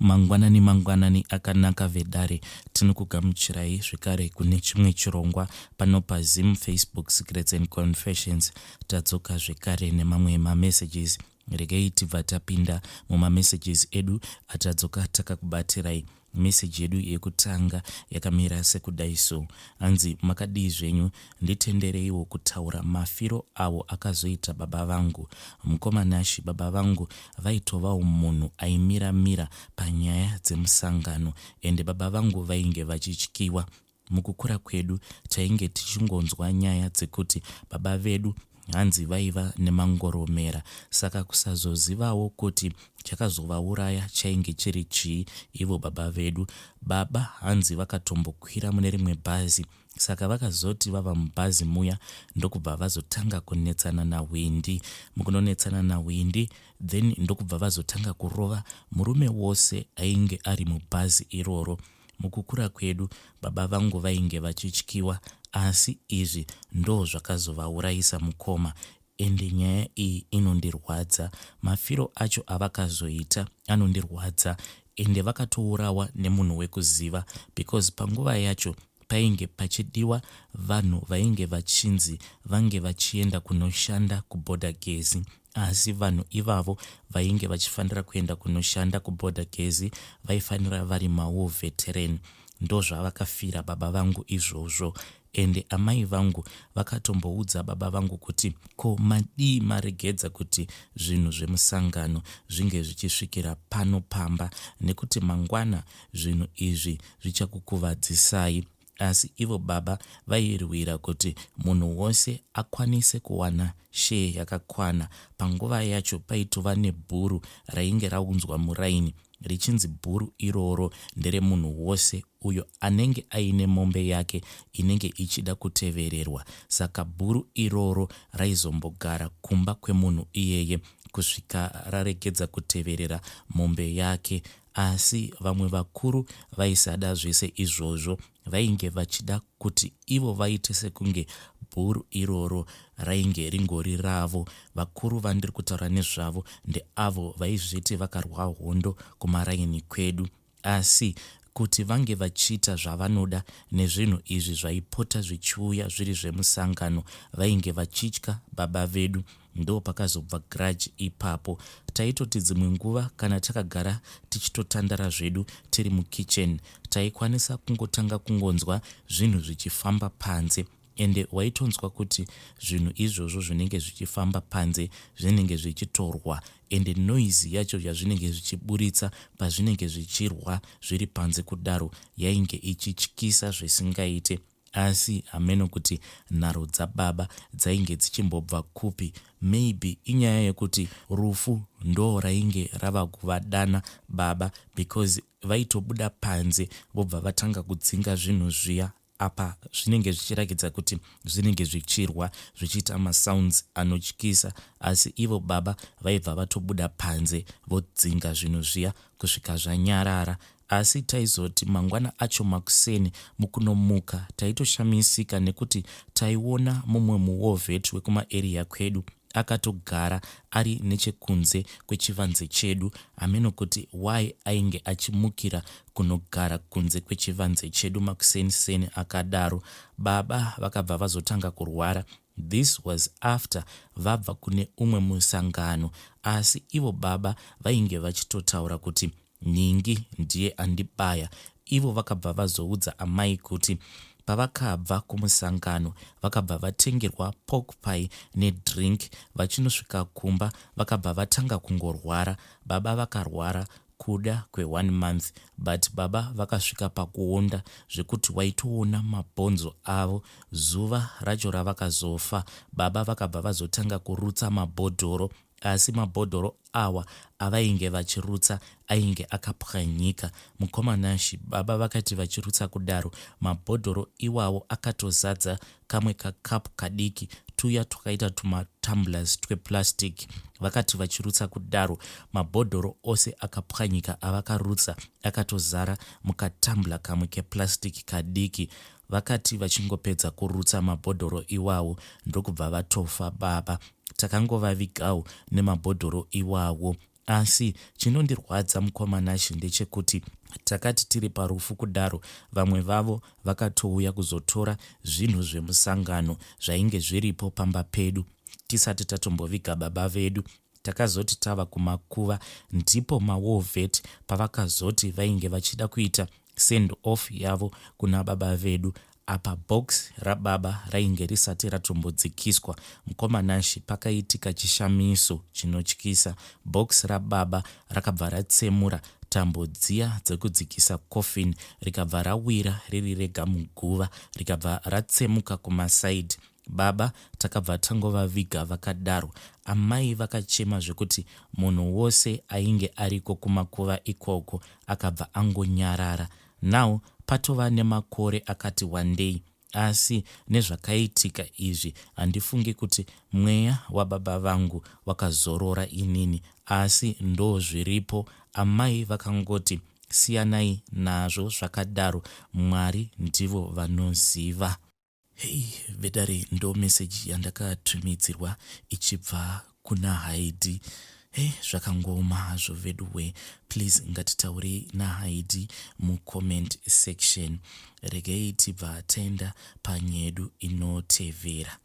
Mangwanani mangwanani akanaka vedare, tinokugamuchirai zvekare kune chimwe chirongwa pano paZim Facebook Secrets and Confessions. Tadzoka zvekare nemamwe mamessages. Regai tibva tapinda mumamessages edu atadzoka takakubatirai. Message yedu yekutanga yakamira sekudai so. Hanzi makadii zvenyu, nditendereiwo kutaura mafiro awo akazoita baba vangu. Mukoma Nashy baba vangu vaitovawo munhu aimira mira panyaya dzemusangano ende baba vangu vainge vachityiwa. Mukukura kwedu tainge tichingonzwa nyaya dzekuti baba vedu hanzi vaiva nemangoromera saka kusazozivawo kuti chakazovauraya chainge chiri chii ivo baba vedu. Baba hanzi vakatombokwira mune rimwe bhazi saka vakazoti vava mubhazi muya ndokubva vazotanga kunetsana nahwindi. Mukunonetsana nahwindi then ndokubva vazotanga kurova murume wose ainge ari mubhazi iroro. Mukukura kwedu baba vangu vainge vachityiwa asi izvi ndozvakazovaurayisa mukoma ende nyaya iyi inondirwadza. Mafiro acho avakazoita anondirwadza ende vakatourawa nemunhu wekuziva because panguva yacho painge pachidiwa vanhu vainge vachinzi vange vachienda kunoshanda kuBorder Gezi asi vanhu ivavo vainge vachifanira kuenda kunoshanda kuBorder Gezi vaifanira vari mawar veteran. Ndozvavakafira baba vangu izvozvo. Ende amai vangu vakatomboudza baba vangu kuti ko madii maregedza kuti zvinhu zvemusangano zvinge zvichisvikira pano pamba nekuti mangwana zvinhu izvi zvichakukuvadzisai. Asi ivo baba vairwira kuti munhu wose akwanise kuwana share yakakwana. Panguva yacho paitova nebhuru rainge raunzwa muraini richinzi bhuru iroro nderemunhu wose uyo anenge aine mombe yake inenge ichida kutevererwa saka bhuru iroro raizombogara kumba kwemunhu iyeye kusvika raregedza kuteverera mombe yake. Asi vamwe vakuru vaisada zvese izvozvo vainge vachida kuti ivo vaite sekunge bhuru iroro rainge ringori ravo. Vakuru vandiri kutaura nezvavo ndeavo vaizviti vakarwa hondo kumaraini kwedu. Asi kuti vange vachiita zvavanoda nezvinhu izvi zvaipota zvichiuya zviri zvemusangano vainge vachitya baba vedu. Ndopakazobva grudge ipapo. Taitoti dzimwe nguva kana takagara tichitotandara zvedu tiri mukitchen taikwanisa kungotanga kungonzwa zvinhu zvichifamba panze ende waitonzwa kuti zvinhu izvozvo zvinenge zvichifamba panze zvinenge zvichitorwa ende noise yacho yazvinenge zvichiburitsa pazvinenge zvichirwa zviri panze kudaro yainge ichityisa zvisingaite. Asi hameno kuti nharo dzababa dzainge dzichimbobva kupi maybe inyaya yekuti rufu ndoo rainge rava kuvadana baba because vaitobuda panze vobva vatanga kudzinga zvinhu zviya apa zvinenge zvichirakidza kuti zvinenge zvichirwa zvichiita masounds anotyisa asi ivo baba vaibva vatobuda panze vodzinga zvinhu zviya kusvika zvanyarara Asi taizoti mangwana acho makuseni mukunomuka taitoshamisika nekuti taiona mumwe muwar vet wekumaarea kwedu akatogara ari nechekunze kwechivanze chedu. Hameno kuti why ainge achimukira kunogara kunze kwechivanze chedu makuseni seni akadaro. Baba vakabva vazotanga kurwara This was after vabva kune umwe musangano asi ivo baba vainge vachitotaura kuti Nhingi ndiye andibaya. Ivo vakabva vazoudza amai kuti pavakabva kumusangano vakabva vatengerwa pork pie nedrink. Vachinosvika kumba vakabva vatanga kungorwara. Baba vakarwara kuda kweone month but baba vakasvika pakuonda zvekuti waitoona mabhonzo avo. Zuva racho ravakazofa baba vakabva vazotanga kurutsa mabhodhoro Asi mabhodhoro awa avainge vachirutsa ainge akapwanyika. Mukoma Nashy, baba vakati vachirutsa kudaro, mabhodhoro iwawo akatozadza kamwe kacup kadiki, tuya twakaita tumatumblers tweplastic. Vakati vachirutsa kudaro, mabhodhoro ose akapwanyika avakarutsa akatozara mukatumbler kamwe keplastic kadiki. Vakati vachingopedza kurutsa mabhodhoro iwawo ndokubva vatofa baba. Takangovavigawo nemabhodhoro iwawo. Asi chinondirwadza mukoma Nashy ndechekuti takati tiri parufu kudaro vamwe vavo vakatouya kuzotora zvinhu zvemusangano zvainge zviripo pamba pedu tisati tatomboviga baba vedu. Takazoti tava kumakuva ndipo mawar vet pavakazoti vainge vachida kuita send off yavo kuna baba vedu apa box rababa rainge risati ratombodzikiswa. Mukoma Nashy pakaitika chishamiso chinotyisa. Box rababa rakabva ratsemura tambo dziya dzekudzikisa coffin rikabva rawira riri rega muguva rikabva ratsemuka kumaside. Baba takabva tangovaviga vakadaro. Amai vakachema zvekuti munhu wose ainge ariko kumakuva ikoko akabva angonyarara. Now patova nemakore akati wandei asi nezvakaitika izvi handifungi kuti mweya wababa vangu wakazorora inini asi ndozviripo. Amai vakangoti siyanai nazvo zvakadaro Mwari ndivo vanoziva. Hey vedare ndo message yandakatumidzirwa ichibva kuna Haidi. Hey zvakangooma hazvo veduwe. Please ngatitaurei naHaidi mucomment section. Regei tibva taenda panyedu inotevera.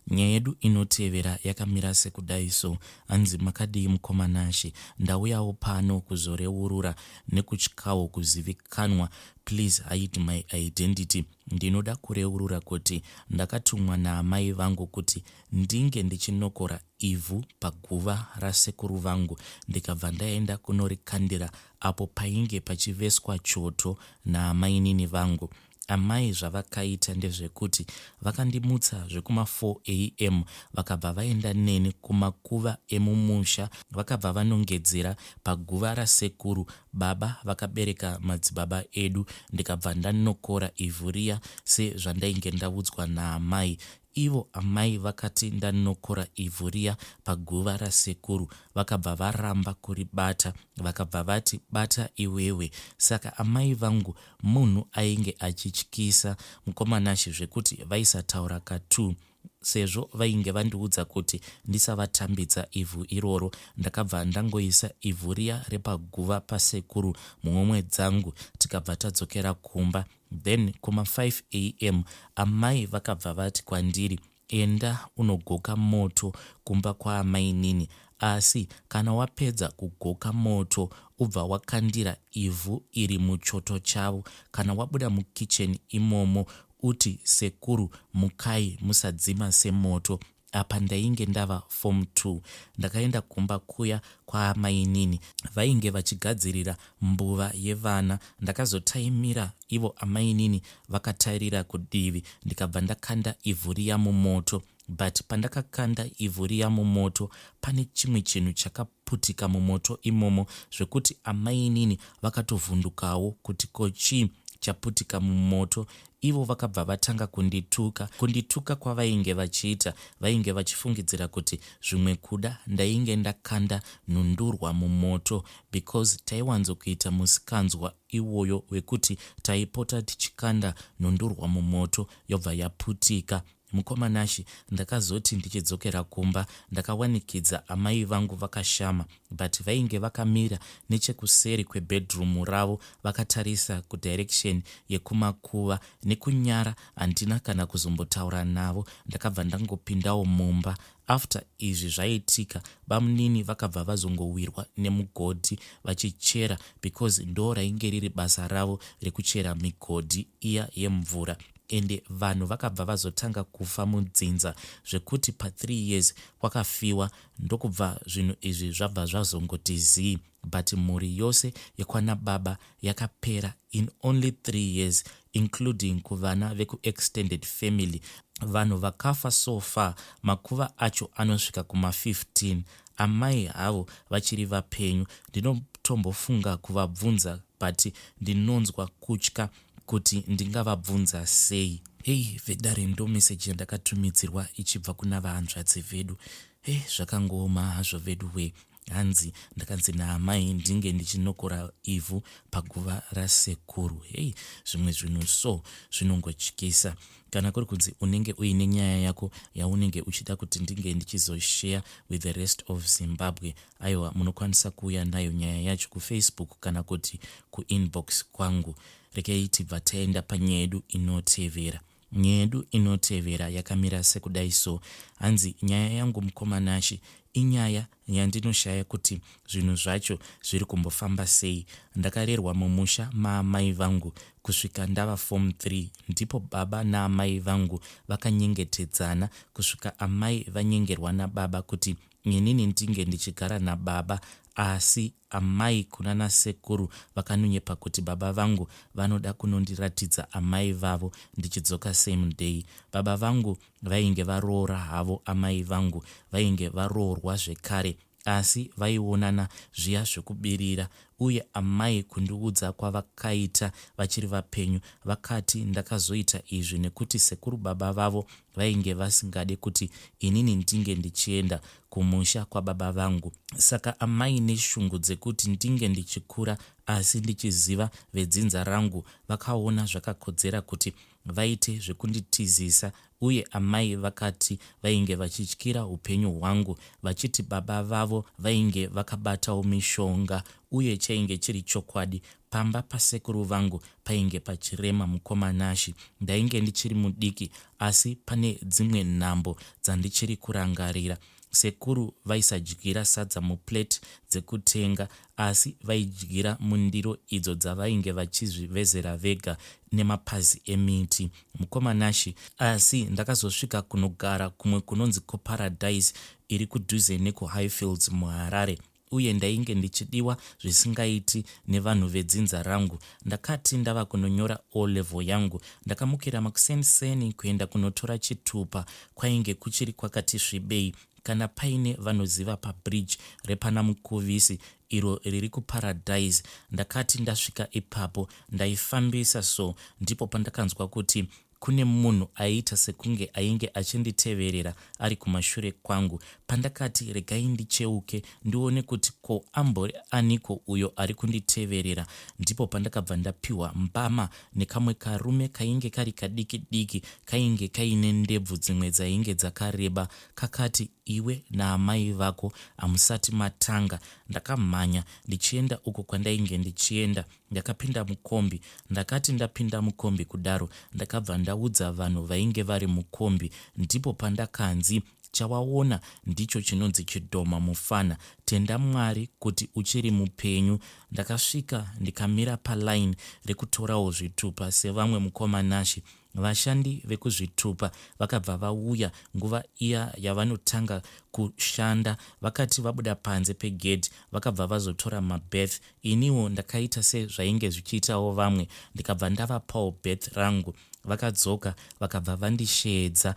Nyaya yedu inotevera yakamira sekudai so, hanzi makadii mukoma Nashe, ndauyawo pano kuzoreurura nekutyawo kuzivikanwa, please hide my identity. Ndinoda kureurura kuti ndakatumwa naamai vangu kuti ndinge ndichinokora ivhu paguva rasekuru vangu ndikabva ndaenda kunorikandira apo painge pachiveswa choto naamainini vangu. Amai zvavakaita ndezvekuti vakandimutsa zvekuma 4 am vakabva vaenda neni kumakuva emumusha vakabva vanongedzera paguva rasekuru baba vakabereka madzibaba edu ndikabva ndanokora ivhu riya sezvandainge ndaudzwa naamai. Ivo amai vakati ndanokora ivhu riya paguva rasekuru vakabva varamba kuribata vakabva vati bata iwewe. Saka amai vangu munhu ainge achityisa mukoma Nashy zvekuti vaisataura ka2 sezvo vainge vandiudza kuti ndisavatambidza ivhu iroro. Ndakabva ndangoisa ivhu riya repaguva pasekuru muhomwe dzangu tikabva tadzokera kumba. Then kuma 5 am amai vakabva vati kwandiri enda unogoka moto kumba kwaamainini asi kana wapedza kugoka moto ubva wakandira ivhu iri muchoto chavo kana wabuda mukitchen imomo uti sekuru mukai musadzima semoto. Apa ndainge ndava form 2. Ndakaenda kumba kuya kwaamainini vainge vachigadzirira mbuva yevana. Ndakazotaimira ivo amainini vakatarira kudivi ndikabva ndakanda ivhu riya mumoto. But pandakakanda ivhu riya mumoto pane chimwe chinhu chakaputika mumoto imomo zvekuti amainini vakatovhundukawo kuti ko chii chaputika mumoto. Ivo vakabva vatanga kundituka. Kundituka kwavainge vachiita vainge vachifungidzira kuti zvimwe kuda ndainge ndakanda nhundurwa mumoto because taiwanzokuita musikanzwa iwoyo wekuti taipota tichikanda nhundurwa mumoto yobva yaputika. Mukoma Nashy ndakazoti ndichidzokera kumba ndakawanikidza amai vangu vakashama but vainge vakamira nechekuseri kwebedroom ravo vakatarisa kudirection yekumakuva. Nekunyara handina kana kuzombotaura navo ndakabva ndangopindawo mumba. After izvi zvaitika bamunini vakabva vazongowirwa nemugodhi vachichera because ndo rainge riri basa ravo rekuchera migodhi iya yemvura ende vanhu vakabva vazotanga kufa mudzinza zvekuti pa3 years kwakafiwa ndokubva zvinhu izvi zvabva zvazongoti zii but mhuri yose yekwana baba yakapera in only 3 years including kuvana vekuextended family. Vanhu vakafa so far makuva acho anosvika kuma15. Amai havo vachiri vapenyu ndinotombofunga kuvabvunza but ndinonzwa kutya kuti ndingavabvunza sei. Hei vedare ndo message yandakatumidzirwa ichibva kuna vahanzvadzi vedu. Hei zvakangooma hazvo vedu wee. Hanzi ndakanzi naamai ndinge ndichinokora ivhu paguva rasekuru. Hei, zvimwe zvinhu so zvinongotyisa. Kana kuri kunzi unenge uine nyaya yako yaunenge uchida kuti ndinge ndichizoshare with the rest of Zimbabwe, aiwa, munokwanisa kuuya nayo nyaya yacho kuFacebook kana kuti kuinbox kwangu. Rekei tibva taenda panyaya yedu inotevera. Nyaya yedu inotevera yakamira sekudai so. Hanzi nyaya yangu mukoma Nashy inyaya yandinoshaya kuti zvinhu zvacho zviri kumbofamba sei. Ndakarerwa mumusha maamai vangu kusvika ndava form 3 ndipo baba naamai vangu vakanyengetedzana kusvika amai vanyengerwa nababa kuti inini ndinge ndichigara nababa, asi amai kunana sekuru vakanonyepa kuti baba vangu vanoda kunondiratidza amai vavo ndichidzoka same day. Baba vangu vainge varoora havo, amai vangu vainge varoorwa zvekare, asi vaionana zviya zvekubirira. Uye amai kundiudza kwavakaita vachiri vapenyu, vakati ndakazoita izvi nekuti sekuru baba vavo vainge vasingade kuti inini ndinge ndichienda kumusha kwababa vangu. Saka amai neshungu dzekuti ndinge ndichikura asi ndichiziva vedzinza rangu, vakaona zvakakodzera kuti vaite zvekunditizisa. Uye amai vakati vainge vachityira upenyu hwangu vachiti baba vavo vainge vakabatawo mishonga, uye chainge chiri chokwadi. Pamba pasekuru vangu painge pachirema, mukoma Nashy. Ndainge ndichiri mudiki asi pane dzimwe nhambo dzandichiri kurangarira. Sekuru vaisadyira sadza muplate dzekutenga asi vaidyira mundiro idzo dzavainge vachizvivezera vega nemapazi emiti. Mukoma Nashy, asi ndakazosvika kunogara kumwe kunonzi kuParadise iri kudhuze nekuHighfields muHarare, uye ndainge ndichidiwa zvisingaiti nevanhu vedzinza rangu. Ndakati ndava kunonyora O level yangu, ndakamukira makuseni-seni kuenda kunotora chitupa. Kwainge kuchiri kwakati svibei. Kana paine vanoziva pabridge repana Mukuvisi iro riri kuParadise, ndakati ndasvika ipapo ndaifambisa so ndipo pandakanzwa kuti kune munhu aiita sekunge ainge achinditeverera ari kumashure kwangu. Pandakati regai ndicheuke ndione kuti ko ambori aniko uyo ari kunditeverera, ndipo pandakabva ndapiwa mbama nekamwe karume kainge kari kadiki diki kainge kaine ndebvu dzimwe dzainge dzakareba. Kakati, Iwe naamai vako hamusati matanga. Ndakamhanya ndichienda uko kwandainge ndichienda. Ndakapinda mukombi. Ndakati ndapinda mukombi kudaro ndakabva ndaudza vanhu vainge vari mukombi. Ndipo pandakanzi, Chawaona ndicho chinonzi chidhoma mufana. Tenda Mwari kuti uchiri mupenyu. Ndakasvika ndikamira paline rekutorawo zvitupa sevamwe mukoma Nashy. Vashandi vekuzvitupa vakabva vauya nguva iya yavanotanga kushanda. Vakati vabuda panze pegedhi vakabva vazotora mabirth. Iniwo ndakaita sezvainge zvichiitawo vamwe ndikabva ndavapawo birth rangu. Vakadzoka vakabva vandisheedza.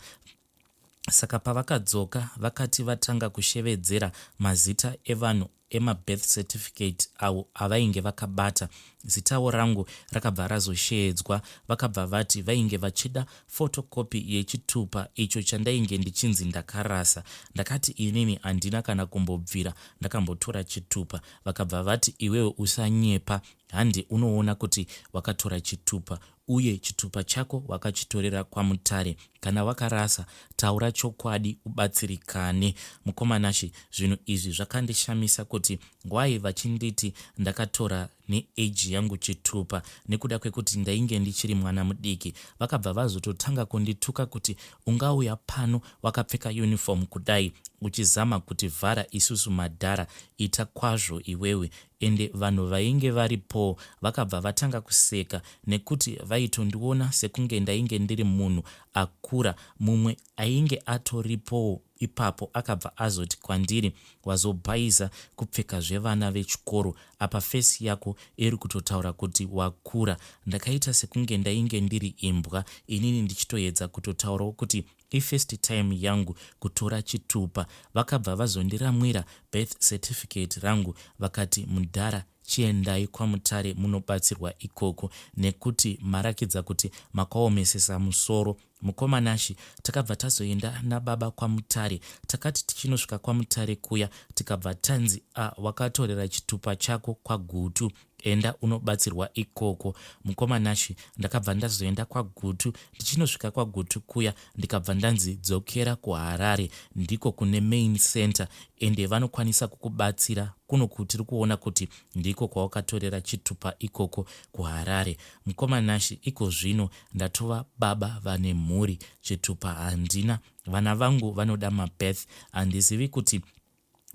Saka pavakadzoka vakati vatanga kushevedzera mazita evanhu emabirth certificate awo avainge vakabata. Zitawo rangu rakabva razosheedzwa vakabva vati vainge vachida photocopy yechitupa icho chandainge ndichinzi ndakarasa. Ndakati inini handina kana kumbobvira ndakambotora chitupa. Vakabva vati iwewe usanyepa handi unoona kuti wakatora chitupa uye chitupa chako wakachitorera kwaMutare. Kana wakarasa taura chokwadi ubatsirikane. Mukoma Nashy zvinhu izvi zvakandishamisa kuti why vachinditi ndakatora neage yangu chitupa nekuda kwekuti ndainge ndichiri mwana mudiki. Vakabva vazototanga kundituka kuti ungauya pano wakapfeka uniform kudai uchizama kutivhara isusu madhara ita kwazvo iwewe. Ende vanhu vainge varipo vakabva vatanga kuseka nekuti vaitondiona sekunge ndainge ndiri munhu akura. Mumwe ainge atoripowo ipapo akabva azoti kwandiri, Wazobhaiza kupfeka zvevana vechikoro apa face yako iri kutotaura kuti wakura. Ndakaita sekunge ndainge ndiri imbwa inini ndichitoedza kutotaurawo kuti Ifirst time yangu kutora chitupa. Vakabva vazondiramwira birth certificate rangu vakati mudhara Chiendai kwaMutare munobatsirwa ikoko nekuti marakidza kuti makaomesesa musoro. Mukoma Nashy, takabva tazoenda nababa kwaMutare. Takati tichinosvika kwaMutare kuya tikabva tanzi a wakatorera chitupa chako kwaGutu enda unobatsirwa ikoko. Mukoma Nashy, ndakabva ndazoenda kwaGutu. Ndichinosvika kwaGutu kuya ndikabva ndanzi dzokera kuHarare ndiko kune main centre ende vanokwanisa kukubatsira kunoku tiri kuona kuti ndiko kwawakatorera chitupa ikoko kuHarare. Mukoma Nashy, ikozvino ndatova baba vane mhuri, chitupa handina. Vana vangu vanoda mabirth, handizivi kuti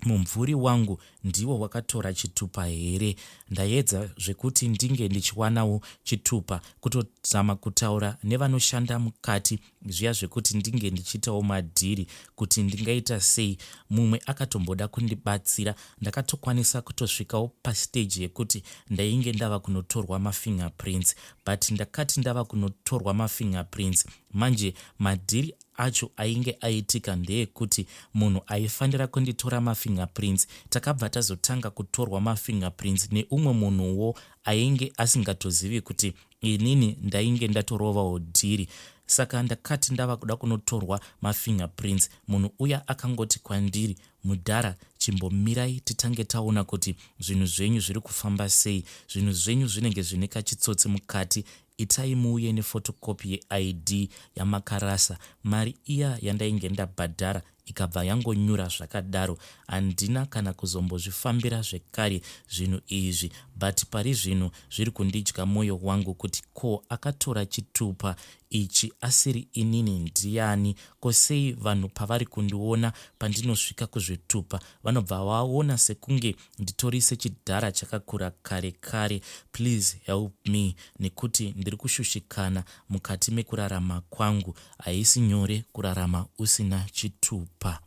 mumvuri wangu ndiwo wakatora chitupa here. Ndaedza zvekuti ndinge ndichiwanawo chitupa, kutozama kutaura nevanoshanda mukati zviya zvekuti ndinge ndichiitawo madhiri kuti ndingaita sei. Mumwe akatomboda kundibatsira, ndakatokwanisa kutosvikawo pastage yekuti ndainge ndava kunotorwa mafingerprints but ndakati ndava kunotorwa mafingerprints manje madhiri acho ainge aitika ndeekuti munhu aifanira kunditora mafingerprints takabva tazotanga kutorwa mafingerprints neumwe munhuwo ainge asingatozivi kuti inini ndainge ndatorovawo dhiri. Saka ndakati ndava kuda kunotorwa mafingerprints munhu uya akangoti kwandiri Mudhara chimbomirai titange taona kuti zvinhu zvenyu zviri kufamba sei. Zvinhu zvenyu zvinenge zvine kachitsotsi mukati. Itai muuye nephotocopy yeID yamakarasa. Mari iya yandainge ndabhadhara ikabva yangonyura zvakadaro. Handina kana kuzombozvifambira zvekare zvinhu izvi but pari zvino zviri kundidya moyo wangu kuti ko akatora chitupa ichi asiri inini ndiani? Ko sei vanhu pavari kundiona pandinosvika kuzvitupa vanobva vaona sekunge nditori sechidhara chakakura kare kare? Please help me nekuti ndiri kushushikana mukati mekurarama kwangu. Haisi nyore kurarama usina chitupa.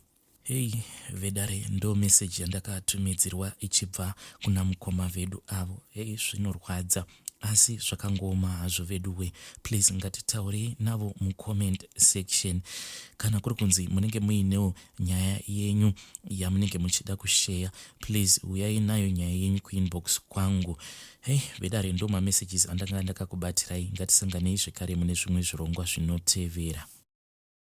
Hey vedare ndo message yandakatumidzirwa ichibva kuna mukoma vedu avo. Hey zvinorwadza asi zvakangooma hazvo veduwe. Please ngatitaurei navo mucomment section kana kuri kunzi munenge muinewo nyaya yenyu yamunenge muchida kusheya please uyai nayo nyaya yenyu kuinbox kwangu. Hey vedare ndo mamessages andanga ndakakubatirai. Ngatisanganei zvekare mune zvimwe zvirongwa zvinotevera.